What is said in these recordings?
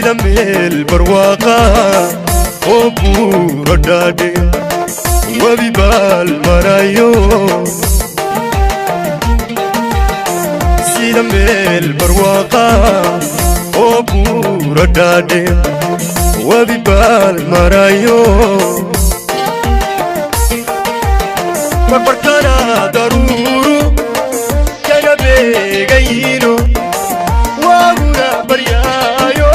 Sida meel barwaaqa oo buuro dhaadhe, webi baal marayo. Sida meel barwaaqa oo buuro dhaadhe, webi baal marayo. Barbarkana daruuru kaga beegayino, waaguna baryaayo.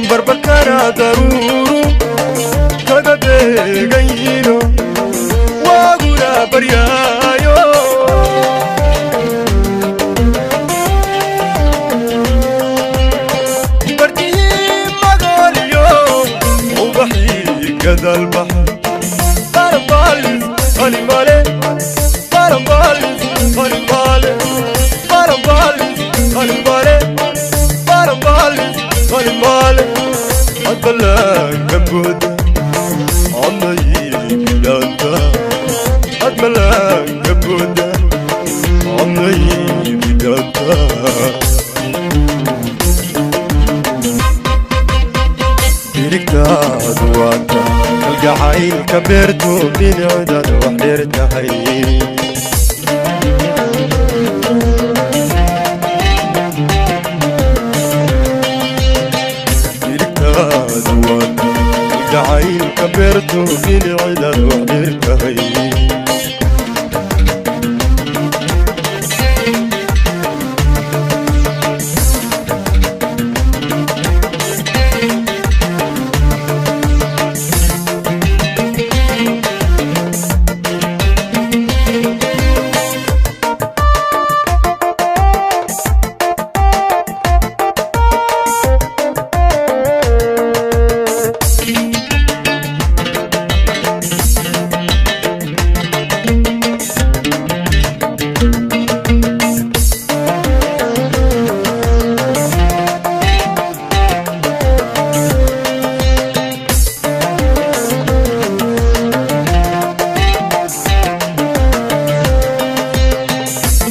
Barbarkana daruuru kaga beegayino, waaguna baryaayo. Bardihii magaaliyo ubaxii gadalbaxa, barambalis qalimale, barambalis qalimale, barambalis qalimale, barambalis qalimale. Adbalaanka booda adnayibidhaanta, adbalaanka booda adnayibidhaanta. Dirigtaadu waata kalgacaylka beerto, bilicdaad wax dheer tahay. Dirigtaadu waata kalgacaylka beerto, bilicdaad wax dheer tahay.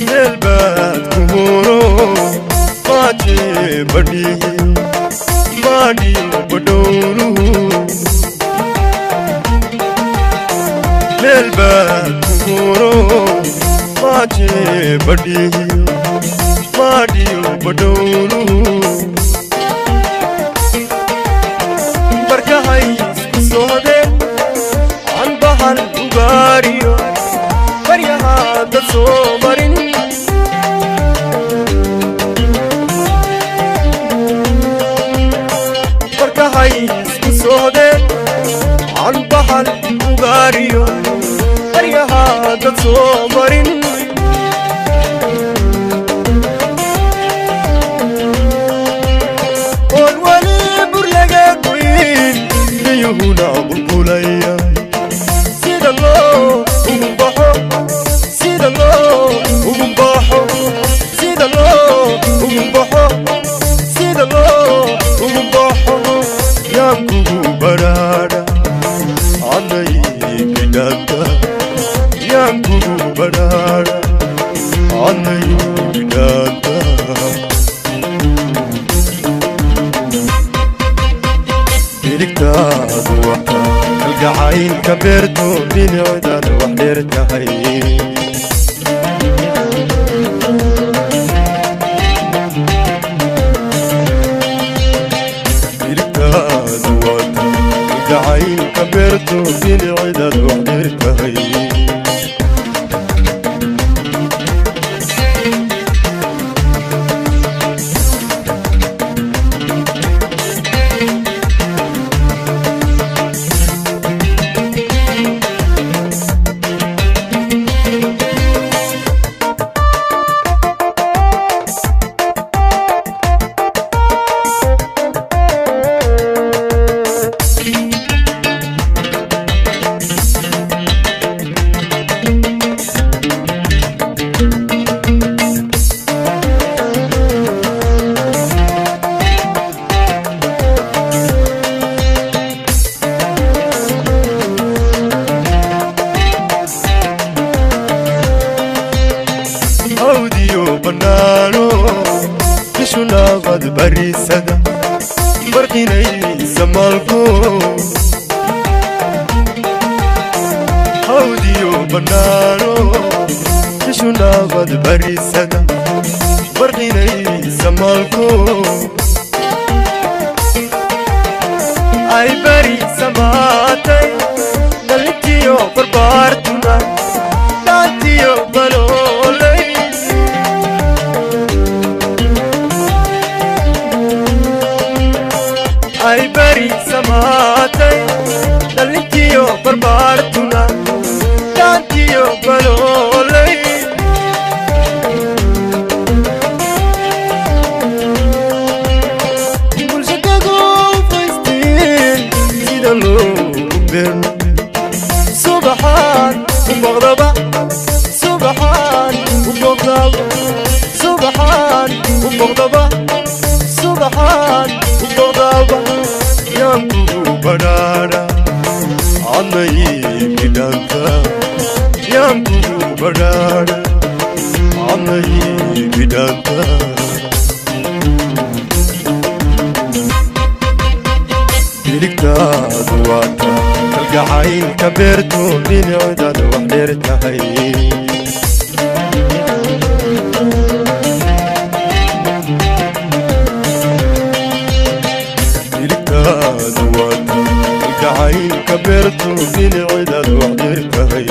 Meel baad ku huro maaje badhihi maadhiyo badhownuhu. Meel baad ku huro maaje badhihi maadhiyo badhownuhu. Barkahay isku sohdeen canbahan ugaariyo, baryaha dad soo marin. Barkahay isku sohdeen canbahan ugaariyo, baryaha dad soo marin. Oon weli bur laga goyn, biyuhuna qulqulaya. Sida loo ugu baxo, sida loo ugu baxo, sida loo ugu baxo, sida loo ugu baxo, yaan kugu badhaadha cadnay bidhaanta, yaan kugu badhaadha cadnay bidhaanta. Dirigtaadu waata kalgacaylka beerto, bilicdaad wax dheer tahay. Dirigtaadu waata kalgacaylka beerto, bilicdaad wax dheer tahay. Bannaano bishu nabad bariisada barqinaysa maalko. Hawdiyo bannaano bishu nabad bariisada barqinaysa maalko. Ay bari samaatay dhalintiyo barbaartuna dhaantiyo baloolay. Ay bari samaatay dhalintiyo barbaartuna dhaantiyo baloolay. Bulshadagu faystiin sida loogu beerno subaxaan u boqdaba, subaxaan u boqdaba, subaxaan u boqdaba, subaxaan u boqdaba, yaan kugu badhaadha adna ii bidhaanta, yaan kugu badhaadha adna ii bidhaanta. Biligtaadu waata kalgacaylka beerto bilicdaad wax dheer tahay. Biligtaadu waata kalgacaylka beerto bilicdaad wax dheer tahay.